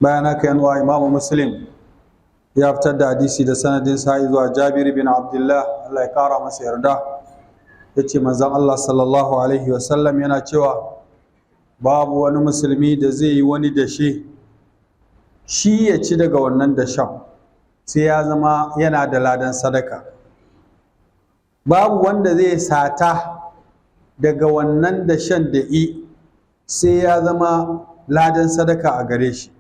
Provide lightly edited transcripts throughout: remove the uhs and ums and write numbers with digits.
Bayan haka, yan uwa, Imamu Muslim ya fitar da hadisi da sanadin sa zuwa Jabir bin Abdullah, Allah ya kara masa yarda, yace manzon Allah sallallahu alaihi wasallam yana cewa babu wani musulmi da zai yi wani dashe shi ya ci daga wannan dashen, sai ya zama yana da ladan sadaka. Babu wanda zai sata daga wannan dashen da i, sai ya zama ladan sadaka a gare shi.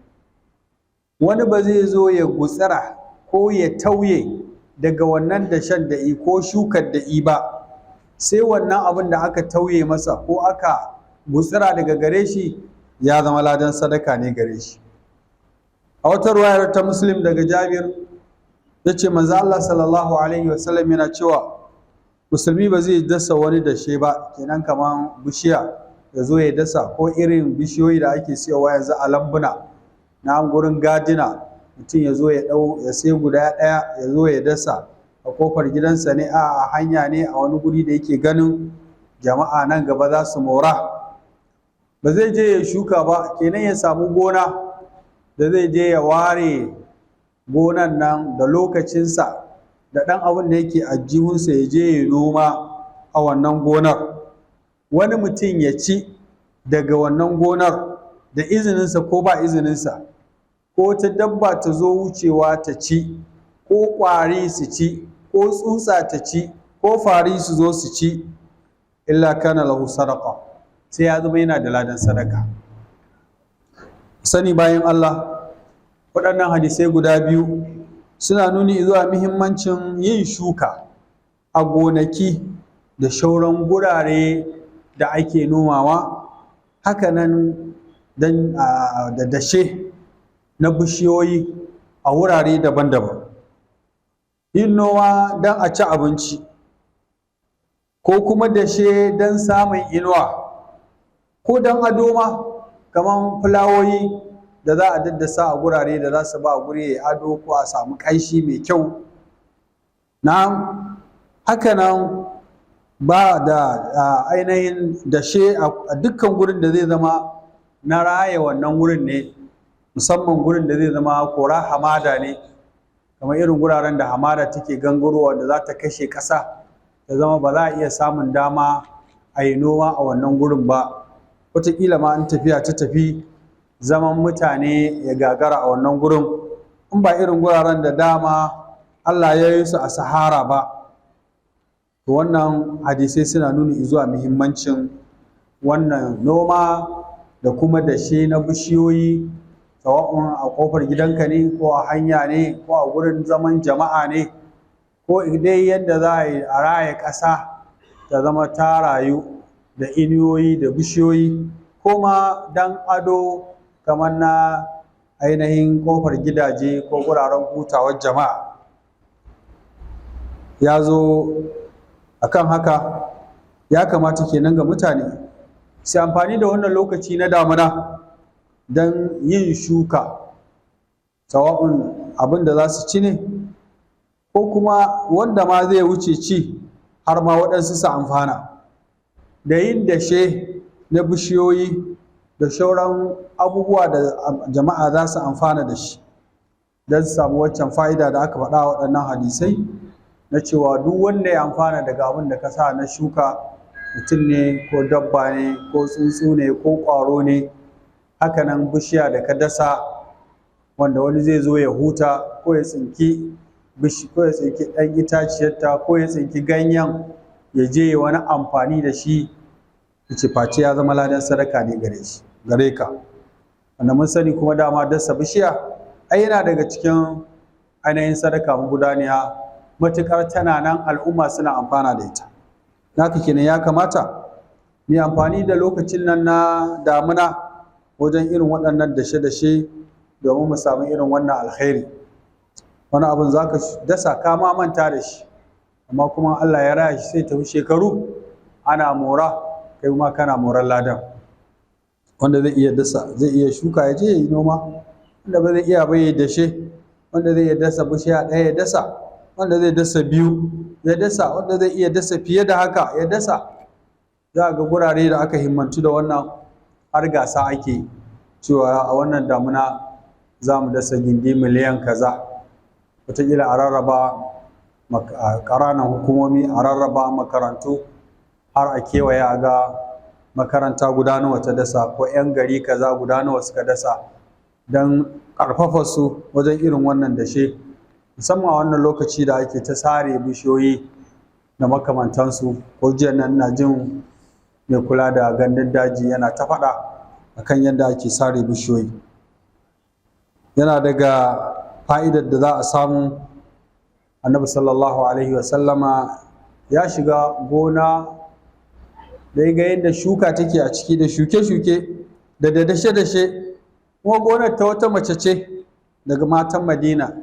Wani ba zai zo ya gutsira ko ya tauye daga wannan dashen da i ko shukar da i ba, sai wannan abin da aka tauye masa ko aka gutsira daga gare shi ya zama ladan sadaka ne gare shi. A wata ruwayar ta Muslim daga Jabir, ya ce manzo Allah sallallahu alaihi wasallam yana cewa musulmi ba zai dasa wani dashe ba, kenan kaman bishiya ya zo ya dasa, ko irin bishiyoyi da ake siyowa yanzu a lambuna na gurin gadina, mutum ya zo ya ɗau ya sai guda ɗaya ya zo ya dasa a kofar gidansa ne, a hanya ne, a wani guri da yake ganin jama'a nan gaba za su mora. Ba zai je ya shuka ba, kenan ya samu gona da zai je ya ware gonan nan da lokacinsa da ɗan abin da yake ajihunsa, ya je ya noma a wannan gonar. Wani mutum ya ci daga wannan gonar da izininsa ko ba izininsa, ko ta dabba ta zo wucewa ta ci, ko ƙwari su ci, ko tsutsa ta ci, ko fari su zo su ci, illa kana lahu sadaqa, sai ya zama yana da ladan sadaka. Sani bayan Allah, waɗannan hadisai guda biyu suna nuni zuwa muhimmancin yin shuka a gonaki da shauran gurare da ake nomawa, hakanan dan da dashe na bishiyoyi a wurare daban-daban. Yin noma don a ci abinci, ko kuma dashe don samun inuwa, ko don ado ma, kamar fulawoyi da za a daddasa a gurare da za su ba guri ya ado ko a samu ƙanshi mai kyau. Na hakanan ba da ainihin dashe a dukkan gurin da zai zama na raya wannan wurin ne, musamman gurin da zai zama kora hamada ne, kamar irin guraren da hamada take gangarowa da za ta kashe ƙasa, ta zama ba za a iya samun dama a yi noma a wannan gurin ba. Wataƙila ma in tafiya ta tafi, zaman mutane ya gagara a wannan gurin, in ba irin guraren da dama Allah ya yi su a sahara ba. To, wannan hadisai suna nuni zuwa muhimmancin wannan noma da kuma dashe na bishiyoyi, sawa'un a ƙofar gidanka ne, ko a hanya ne, ko a gurin zaman jama'a ne, ko dai yadda za a yi a raya ƙasa ta zama ta rayu da inuwoyi da bishiyoyi, ko ma dan ado kamar na ainihin ƙofar gidaje ko guraren hutawar jama'a. Ya zo akan haka, ya kamata kenan ga mutane su amfani da wannan lokaci na damuna don yin shuka, sawa'un abin da za su ci ne, ko kuma wanda ma zai wuce ci har ma waɗansu su amfana, da yin dashe na bishiyoyi da shauran abubuwa da jama'a za su amfana da shi, don su samu waccan fa'ida da aka faɗa waɗannan hadisai na cewa duk wanda ya amfana daga abin da ka sa na shuka, mutum ne ko dabba ne ko tsuntsu ne ko ƙwaro ne, hakanan bishiya da ka dasa wanda wani zai zo ya huta, ko ya tsinki ko ya tsinki ɗan itaciyarta, ko ya tsinki ganyen ya je ya wani amfani da shi, ce face ya zama ladan sadaka ne gare shi, gare ka. Wanda mun sani kuma dama dasa bishiya ai yana daga cikin ainihin sadaka magudaniya, matuƙar tana nan al'umma suna amfana da ita. Haka kenan ya kamata mu amfani da lokacin nan na damuna wajen irin waɗannan dashe-dashe domin mu samu irin wannan alkhairi. Wani abin za ka dasa ka ma manta da shi, amma kuma Allah ya raya shi, sai tafi shekaru ana mora, kai ma kana moran ladan. Wanda zai iya dasa, zai iya shuka, ya je ya yi noma. Wanda ba zai iya ba, ya dashe. Wanda zai iya dasa bishiya ɗaya, ya dasa. Wanda zai dasa biyu, ya dasa. Wanda zai iya dasa fiye da haka, ya dasa. Za a ga gurare da aka himmantu da wannan, har gasa ake cewa a wannan damuna Za mu dasa gindi miliyan kaza, wataƙila a rarraba ƙananan hukumomi, a rarraba makarantu, har a kewaye a ga makaranta guda nawa ta dasa ko 'yan gari kaza guda nawa suka dasa, don ƙarfafa su wajen irin wannan dashe, musamman a wannan lokaci da ake ta sare bishiyoyi da makamantansu. Ko jiya nan ina jin mai kula da gandun daji yana ta faɗa akan yadda ake sare bishiyoyi. Yana daga fa'idar da za a samu, Annabi sallallahu alaihi wasallama ya shiga gona da ya ga yadda shuka take a ciki, da shuke-shuke da dashe-dashe, kuma gonar ta wata mace ce daga matan Madina.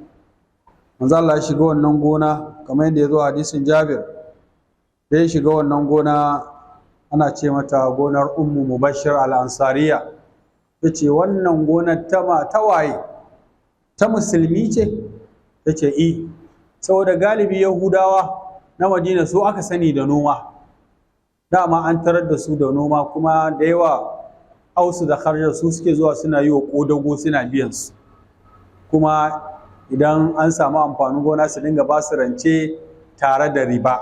Manzo Allah ya shiga wannan gona kamar yadda ya zo hadisin Jabir. Da ya shiga wannan gona, ana ce mata gonar Ummu Mubashir al-Ansariya, ya ce, "Wannan gonar ta waye? Ta musulmi ce?" Ta ce, "I." Saboda galibi Yahudawa na Madina su aka sani da noma, dama an tarar da su da noma, kuma da yawa Ausu da Khazraj su suke zuwa suna yi wa ƙodago, suna biyan su, kuma idan an samu amfanin gona su dinga ba su rance tare da riba.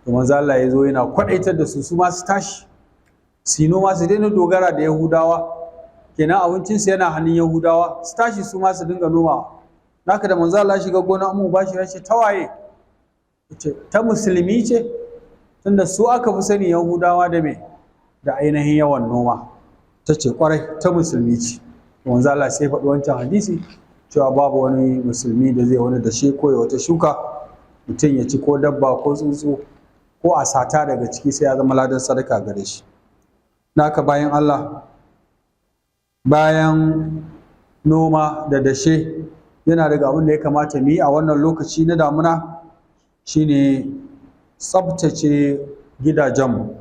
To, manzo Allah ya zo yana kwadaitar da su su ma su tashi su yi noma, su daina dogara da Yahudawa. Kenan abincinsu yana hannun Yahudawa, su tashi su ma su dinga nomawa. Naka da manzo Allah shiga gona Ummu Bashi, ya ce, "Ta waye?" Ce, "Ta musulmi ce?" Tunda su aka fi sani Yahudawa da me? Da ainihin yawan noma. Ta ce, "Kwarai, ta musulmi ce." Manzo Allah sai faɗi wancan hadisi cewa babu wani musulmi da zai wani dashe ko ya wata shuka, mutum ya ci ko dabba ko tsuntsu ko a sata daga ciki, sai ya zama ladan sadaka gare shi. Naka bayan Allah, bayan noma da dashe, yana daga abin da ya kamata mu yi a wannan lokaci na damuna shine tsabtace gidajenmu.